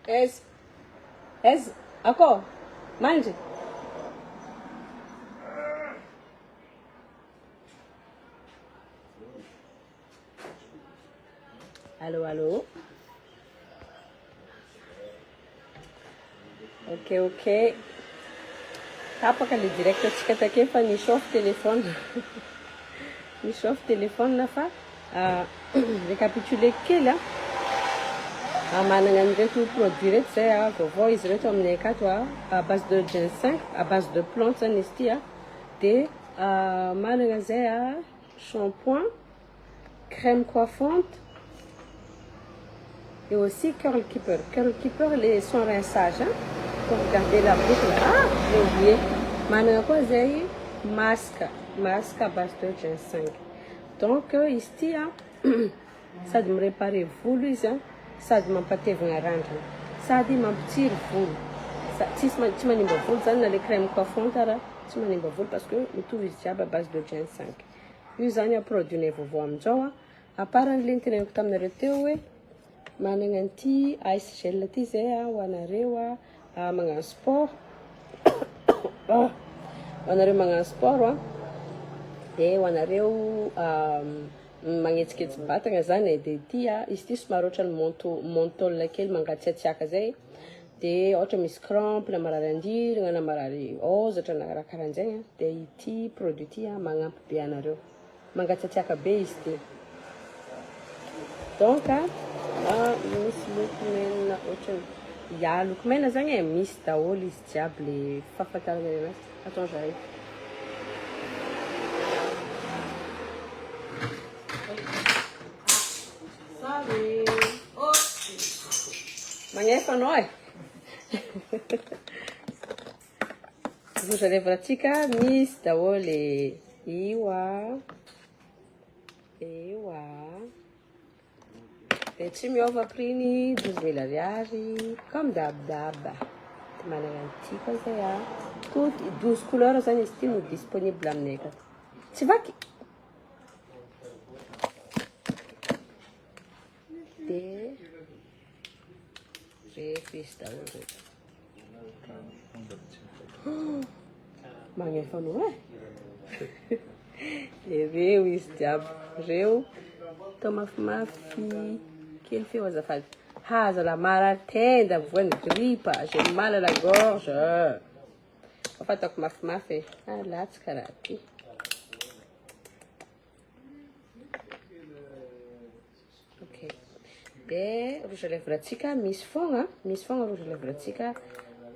Aiza? Aiza? Akao? Mandry? Allô, allô? Ok, ok. Tapaka le direct antsika take fa ni-chauffe téléphone. Ni-chauffe téléphone fa récapituler kely a. Manana an'ireto produit reto zay a, vaovao izy reto aminay akato a, à base de ginseng, à base de plante zany izy ity a. De manana zay a shampoing, crème coiffante et aussi curl keeper. Curl keeper les soins rinçage hein, pour garder la boucle. Ah, j'ai oublié. Manana koa zay masque, masque à base de ginseng. Donc izy ity a sady miréparer volo izy a, sady mampatevina randrana, sady mampitsiry volo. Tsisy tsy manimba volo zany na le crème coiffante ara tsy manimba volo parce que mitovy izy jiaby à base de ginseng. Io zany a produit nay vaovao amin'izao a. À part an'le niteneniko taminareo teo hoe manana an'ity ice gel ty zay a ho anareo a magnano sport. Ho anareo magnano sport a, de ho anareo magnetsiketsi-batagna zany e, de ity a izy ity somary ohatran'ny menthol kely mangatsiatsiaka zay, de ohatra misy crampe na marary andirana na marary hozatra na raha karahan'zay a, de ity produit ity a magnampy be anareo, mangatsiatsiaka be izy ity. Donc a misy loko mena ohatrany ya loko mena zany e, misy daholo izy jiaby le fahafantarana anazy. Attends, j'arrive. Sorry. Magnefa anao e. Rouge à lèvres atsika misy daholo io a, io a. De tsy miova prix-ny 12 000 ariary comme d'hab d'hab. De manana an'ity koa zay a. Tout 12 couleurs zany izy ity no disponible aminay akato. Tsy vaky. De reto izy daholo reto. Magnefa anao e. De reo izy jiaby reo atao mafimafy kely feo azafady. Haza la marary tenda voan'ny grippe, j'ai mal à la gorge. Fa ataoko mafimafy e. Ah latsaka raha ty. Ok. De rouge à lèvres atsika misy fogna, misy fogna rouge à lèvres atsika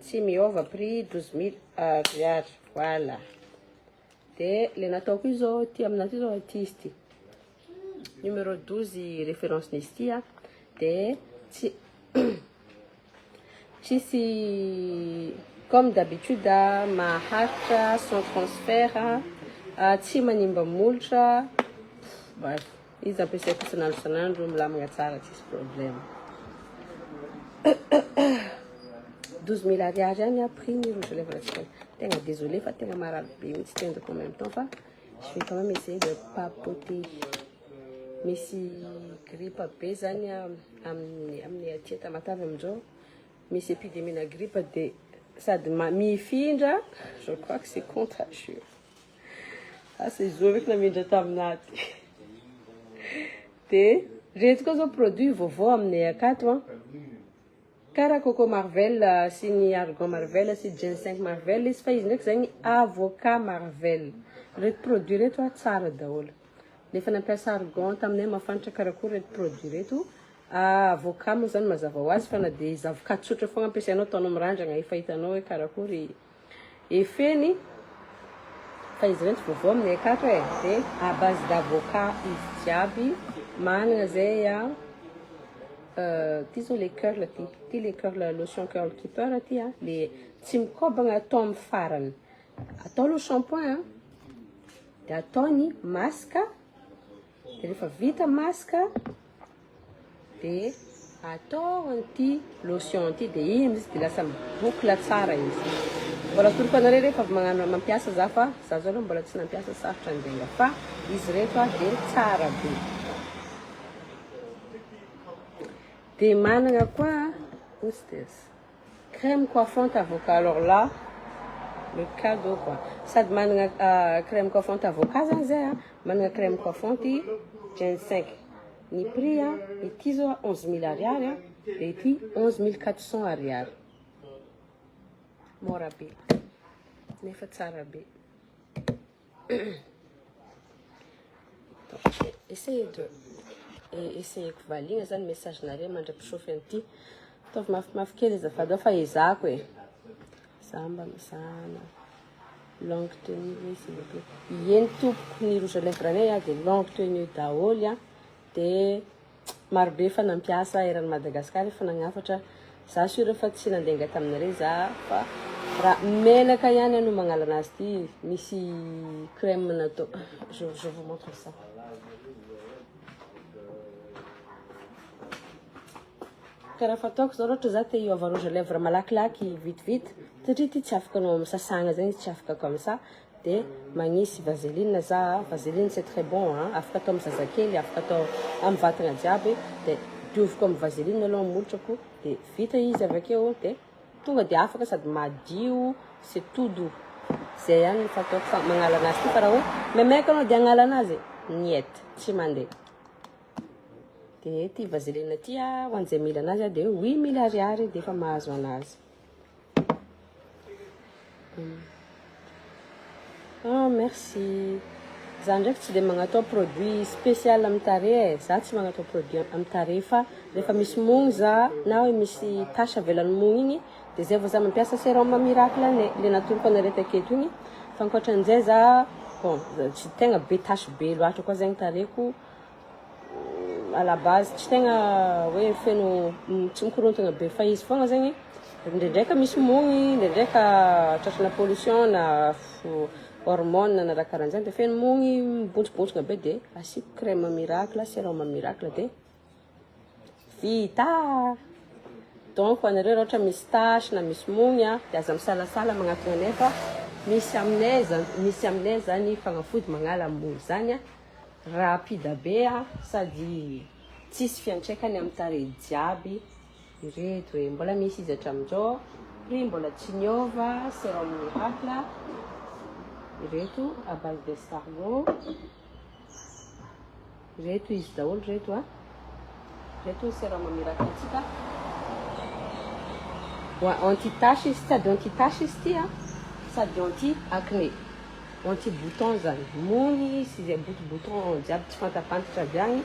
tsy miova prix 12 000 ariary. Voilà. De le nataoko io zao ty aminazy io zao ty izy ty. Numéro 12 référence n'izy ty a. De tsy tsisy comme d'habitude a, maharitra sans transfert a, tsy manimba molotra. Bref, izy ampiasaiko isan'andro isan'andro milamina tsara tsisy problème. 12 000 ariary ihany a prix ny rouge à lèvres atsika. Tegna désolé fa tegna marary be mihitsy tendako en même temps fa je vais quand même essayer de papoter. Misy grippe be zany amin'ny amin'ny aty Tamatave amin'izao. Misy épidémie na grippe de sady mifindra, je crois que c'est contagieux. Asa izy io eky namindra taminaty. De reto koa zao produit vaovao aminay akato a. Karaha Coco Marvel sy ny Argan Marvel sy Ginseng Marvel izy fa izy ndraiky zany avocat Marvel. Reto produit reto a tsara daholo. Nefa nampiasa argan taminay mahafantatra karakory reto produit reto. Avocat moa zany mazava ho azy fa na de zavoka tsotra fogna ampiasainao ataonao mirandragna efa hitanao hoe karakory effet-ny. Fa izy reto vaovao aminay akato e. De à base d'avocat izy jiaby. Manana zay a ty zao le curl ty. Ty le curl lotion curl keeper ty a. Le tsy mikobagna atao amin'ny farany. Atao aloha shampoing a. De atao ny masque. De rehefa vita masque de atao an'ity lotion ty de iny izy de lasa miboucle tsara izy. Mbola atoroko anareo rehefa avy magnano mampiasa za fa za zao aloha mbola tsy nampiasa sarotra andenga fa izy reto a de tsara be. De manana koa What's this? Crème coiffante avocat. Alors là, le cadeau quoi. Sady manana crème coiffante avocat zany zay a, manana crème coiffante Gen 5. Ny prix a, ity zao 11 000 ariary a, de ity 11 400 ariary. Mora be. Nefa tsara be. Donc, essayez de essayeko valigna zany message nareo mandra-pisofy an'ity. Ataovy mafimafy kely azafady ao fa ezako e. Za mba mizahana longue tenue ve, s'il vous plaît? Ieny tompoko, ny rouge à lèvres anay a de longue tenue daholy a, de marobe efa nampiasa eran'ny Madagasikara, efa nagnafatra. Za sûr fa tsy nandenga taminareo za, fa raha menaka ihany no magnala anazy ty. Misy crème natao, je vous montre ça. Karaha fataoko zao, raha ohatra za te hiova rouge à lèvres malakilaky, vitivity, satria ty tsy afaka anao sasagna zegny izy, tsy afaka comme ça, de magnisy vaseline za. Vaseline, c'est très bon hein, afaka atao amy zazakely, afaka atao amy vatagna jiaby. De dioviko amy vaseline aloha molotrako, de vita izy avakeo, de tonga de afaka sady madio, c'est tout doux. Zay ihany ny fataoko fa magnala anazy ty, fa raha hoe maimaika anao de agnala anazy niet, tsy mandeha. De ty vaseline ty a, ho an'izay mila anazy a, de 8000 ariary de efa mahazo anazy. Ah, merci. Za ndraiky tsy de magnatao produit spécial amy tarehy e. Za tsy magnatao produit amy tarehy, fa rehefa misy mogny za na hoe misy tache avelan'ny mogny igny, de zay vao za mampiasa sérum miracle anay le natoroko anareo taketo igny. Fa ankoatran'izay za, bon, tsy tegna be tache be loatra koa zegny tarehiko à la base, tsy tegna hoe feno, tsy mikorontagna be, fa izy fogna zegny ndraindraika misy mogny, ndraindraika tratrana pollution na hormone na raha karahan'zany, de feno mogny mibontsibontsina be, de asiako crème miracle, sérum miracle, de vita. Donc anareo raha ohatra misy tache na misy mogny a, de aza misalasala magnatona anay, fa misy aminay zany, misy aminay zany fagnafody magnala mogny zany a, rapide be a, sady tsisy fiantraikany amy tarehy jiaby. Ireto e, mbola misy izy hatramin'izao, prix mbola tsy niova. Sérum miracle ireto à base d'escargot reto izy daholo reto a, reto sérum miracle antsika anti tache izy, sady anti tache izy ty a, sady anti acné, anti bouton zany, mony sy zay bouton jiaby tsy fantapantatra avy agny,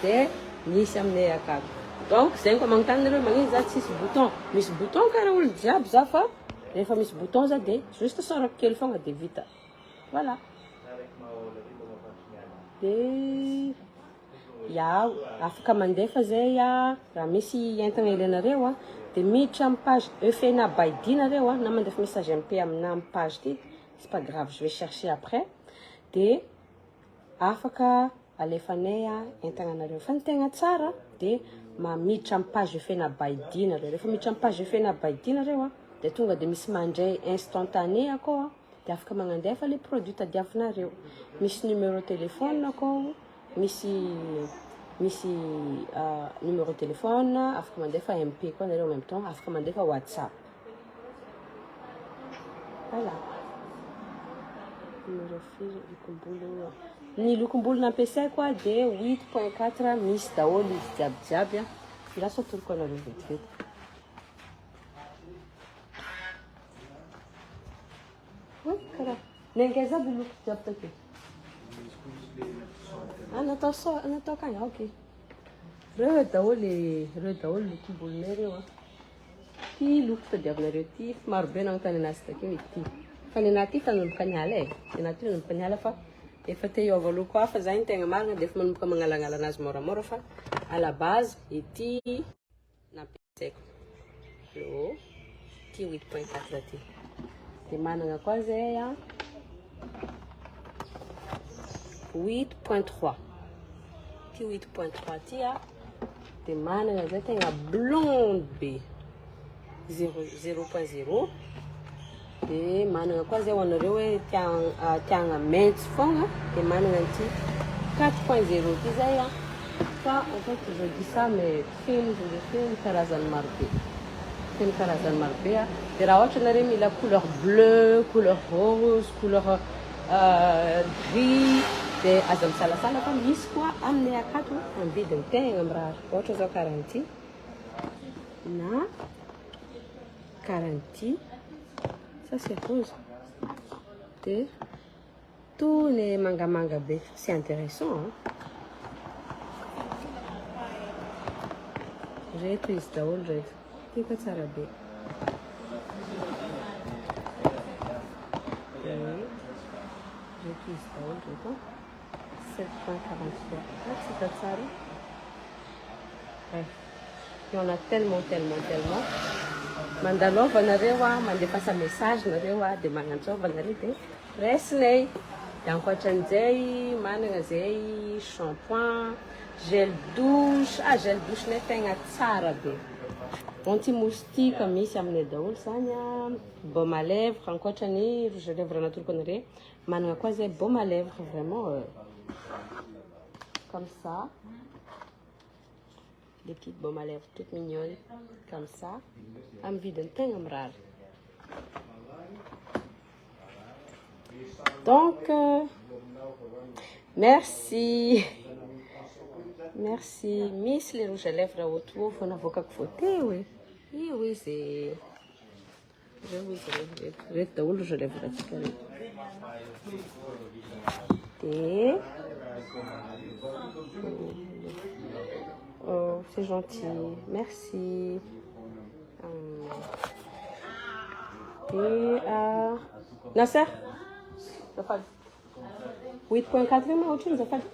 de misy aminay akato. Donc zegny koa magnontany nareo magnino za tsisy bouton, misy bouton karaha olo jiaby za, fa rehefa misy bouton za de juste sorako kely fogna de vita. Voilà. De ya, afaka mandefa zay a, raha misy entana ilainareo a, de miditra amy page Efena Baidi nareo a, na mandefa message MP amina amy page ty, c'est pas grave, je vais chercher après, de afaka alefanay a entana anareo. Fa ny tegna tsara de mamiditra amy page Efena Baidi nareo. Rehefa miditra amy page Efena Baidi nareo a, de tonga de misy mandray instantané akao a, de afaka magnandefa le produit tadiavinareo. Misy numéro téléphone akao, misy numéro téléphone, afaka mandefa MP koa nareo, en même temps afaka mandefa WhatsApp. Voilà. Numéro firy lokombolo? Ny lokombolo nampiasaiko a de 8.4. Misy daholo izy jiaby jiaby a, lasa atoroko anareo vetivety. Oy, karaha nengeza aby loko jiaby takeo. Ah, natao so, natao akagny. Ah, ok, reo daholo, reo daholo lokombolonay reo a. Ty loko tadiavinareo ty, marobe nanontany anazy takeo ity, fa ny anahy ty fa nanomboka niala e, ny anahy ty nanomboka niala, fa efa te hiova loko hafa zany tegna marina, de efa manomboka magnalagnala anazy moramora. Fa à la base ity nampiasaiko io ty 8.4 ty. De manana koa zay a 8.3 ty, 8.3 ty a. De manana zay tegna blonde be, 0 0.0. De manana koa zay ho anareo hoe tiagna maintso fogna, de manana an'ity 4.0 ty zay a. Fa en fait, je dis ça, mais feno izy ndre, feno karazany marobe. Feno karazany marobe a. Dia raha ohatra nareo mila couleur bleu, couleur rose, couleur gris dia aza misalasala fa misy koa aminay akato amin'ny vidiny tegna mirary. Ohatra zao karaha an'ity na karaha an'ity. Ça c'est rose. Dia Tony mangamanga be, c'est intéressant hein. Reto izy daholo reto. Ty koa tsara be. Reto izy daholo reto. 7.43. Ah, tsy hita tsara. Bref. Il y en a tellement, tellement, tellement. Mandalova nareo a, mandefasa message nareo a, dia magnantsova nareo dia Raisinay. Dia ankoatran'izay managna zay shampoing, gel douche, ah gel douche nay tegna tsara be. Anti moustique misy aminay daholo zany a, baume à lèvres ankoatra ny rouge à lèvres natoroko anare, managna koa zay baume à lèvres vraiment comme ça. Les petites baumes à lèvres toutes mignonnes comme ça, amin'ny vidiny tegna mirary. Donc, merci. Merci. Misy le rouge à lèvres auto vao navoakako vao teo e. Io izy. Reo izy reo. Reto, reto daholo rouge à lèvres antsika reto. De Oh, c'est gentil. Merci. De Nasser. Zafady. 8.4 io ma ohatrino zafady?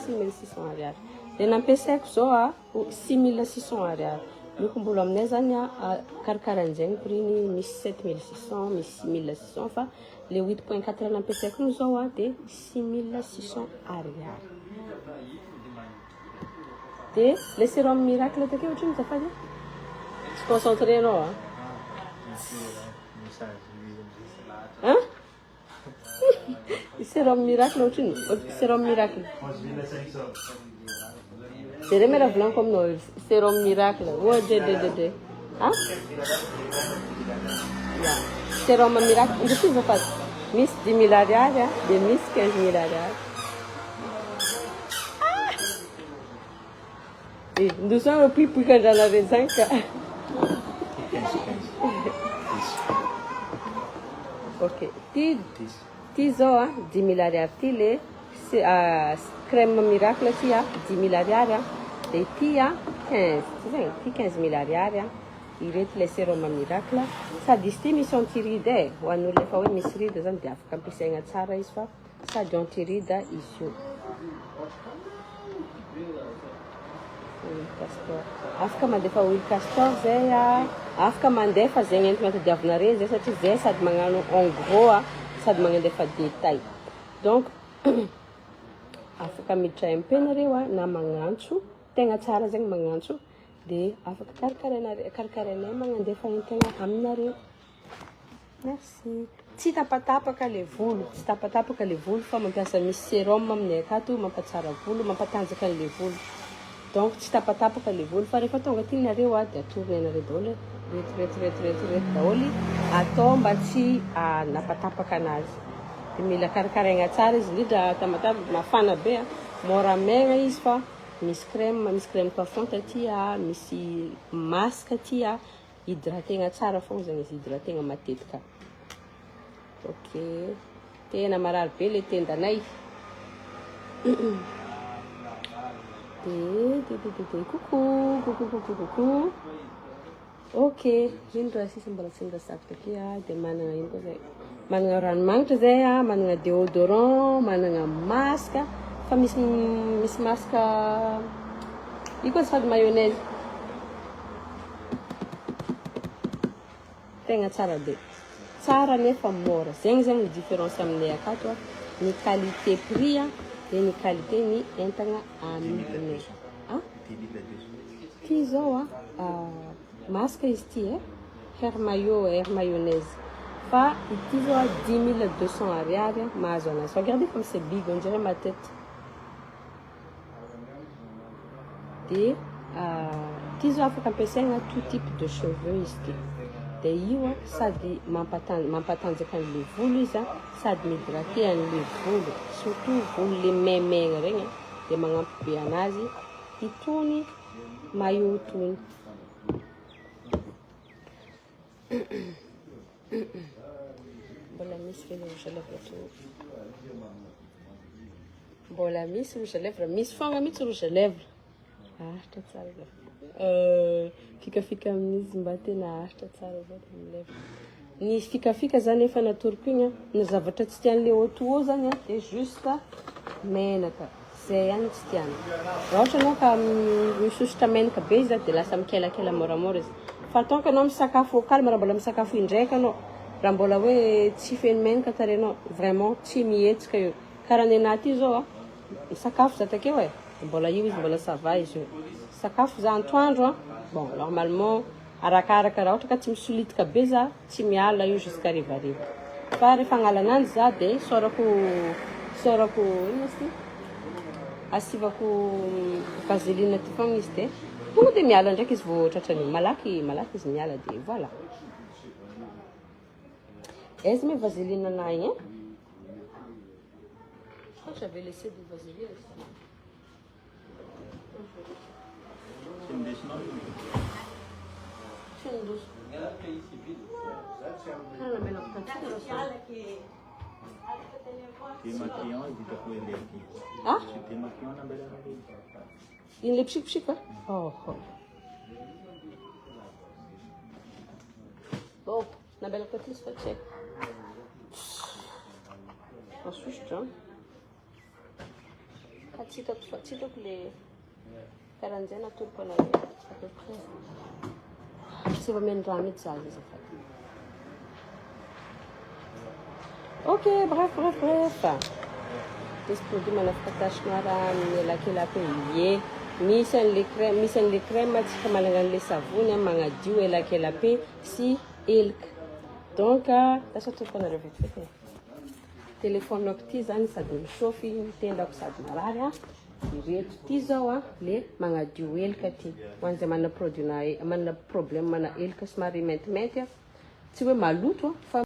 6600 ariary. De nampiasaiko zao a 6600 ariary. Miko mbola aminay zany a karakaran'izay ny prix-ny misy 7600, misy 6600 fa le 8.4 nampiasaiko io zao a de 6600 ariary. De le sérum miracle takeo ohatrino zafady? Tsy concentré anao a? Hein? Sérum miracle ohatrino? Sérum miracle. Jereo me raha volaniko aminao sérum miracle. Oa de de de de. Ah? Ya. Sérum miracle. Ndrisy azafady. Misy 10 000 ariary a, de misy 15 000 ariary. Ah! Eh, ndoso mipoipoika andranareo zany ka. Ok, ty ty zao a 10 000 ariary ty le crème miracle ty a 10 000 ariary a, de ty a 15, tsy zegny, ty 15 000 ariary a, ireto le sérum miracle, sady izy ty misy anti-ride e, ho an'olo efa hoe misy ride zany de afaka ampiasaigna tsara izy fa sady anti-ride izy io. Huile castor. Afaka mandefa huile castor zay a, afaka mandefa zegny entina tadiavinareo zay satria zay sady magnano en gros a, sady magnandefa détail. Donc afaka miditra MP nareo a na magnantso, tegna tsara zegny magnantso de afaka karakarainare karakarainay magnandefa entagna aminareo. Merci. Tsy tapatapaka le volo, tsy tapatapaka le volo fa mampiasa misy sérum aminay akato mampatsara volo, mampatanjaka an'le volo. Donc tsy tapatapaka le volo fa rehefa tonga aty nareo a de atoronay anareo daholo hoe reto reto reto reto reto daholo atao mba tsy hanapatapaka anazy. De mila karakaraigna tsara izy indrindra Tamatave mafana be a, mora maigna izy fa misy crème, misy crème coiffante aty a, misy masque aty a, hydrategna tsara fogna zany izy, hydrategna matetika. Ok, tena marary be le tendanay. De de de de de coucou coucou coucou coucou. Ok, ino raha sisa mbola tsy niresako taky a, de managna ino koa zay? Managna ranomanitra zay a, managna déodorant, managna masque, fa misy misy masque io koa azafady mayonnaise. Tegna tsara be. Tsara nefa mora. Zegny zegny ny différence aminay akato a, ny qualité prix a, de ny qualité ny entagna amidinay. Ah? Ty zao a, masque izy ty e, hair mayo, hair mayonnaise. Fa ity zao a 10 200 ariary mahazo anazy. Regardez comme c'est big, on dirait ma tête. De Ty zao afaka ampiasaigna tout type de cheveux izy ty. Dia io a sady mampatanjaka an'le volo izy a, sady mi-hydrater an'le volo, surtout volo le maimaigna regny a, dia magnampy be anazy itony maillot itony. Mbola misy ve le rouge à lèvres to? Mbola misy rouge à lèvres, misy foagna mihitsy rouge à lèvres. Aharitra tsara za. Fikafika amin'izy mba tena aharitra tsara zao amin'ny lèvres. Ny fikafika zany efa natoroko igny a, ny zavatra tsy tian'le auto zany a, de juste menaka. Zay ihany tsy tiany. Raha ohatra anao ka misosotra menaka be izy a, de lasa mikelakela moramora izy. Fa tant que anao misakafo au calme, raha mbola misakafo indraiky anao, raha mbola hoe tsy feno menaka tarehinao, vraiment tsy mihetsika io. Karaha ny anahy ty zao a, misakafo za takeo e, mbola io izy mbola ça va izy io. Sakafo za antoandro a, bon normalement arakaraka raha ohatra ka tsy misolitika be za, tsy miala io jusqu'à harivariva. Fa rehefa hagnala ananjy za de sorako sorako ino izy ty? Asivako vaseline ty fogna izy de tonga de miala ndraiky izy vao tratran'io. Malaky malaky izy miala de voilà. Aiza moa vaseline anahy igny e? Je crois que j'avais laissé du vaseline ici. Tsy nindesinao io? Tsy nindoso. Karaha namelako tatsika raha Démaquillant izy hitako hoe le aty. Ah? Tsy démaquillant nambelanao le izy. Iny le pisipisika? Oh. Oh, nambelako aty izy fa tsy haiko. Masosotra. Ka tsy hitako fa tsy hitako le karahan'izay natoroko anareo à peu près. Tsy efa meno rano edy zaza azafady. Ok, bref, bref, bref. Misy produit manafaka tache noire amin'ny elakelapy. Ie, misy an'le crème, misy an'le crème tsika manana an'le savony magnadio elakelapy sy helika. Donc, lasa atoroko anareo vetivety. Téléphone-ako ty zany sady misôfy, mitendako sady marary a. Ireto ty zao a, le magnadio helika ty. Ho an'izay manana produit na manana problème mana helika somary maintimainty a. Tsy hoe maloto a, fa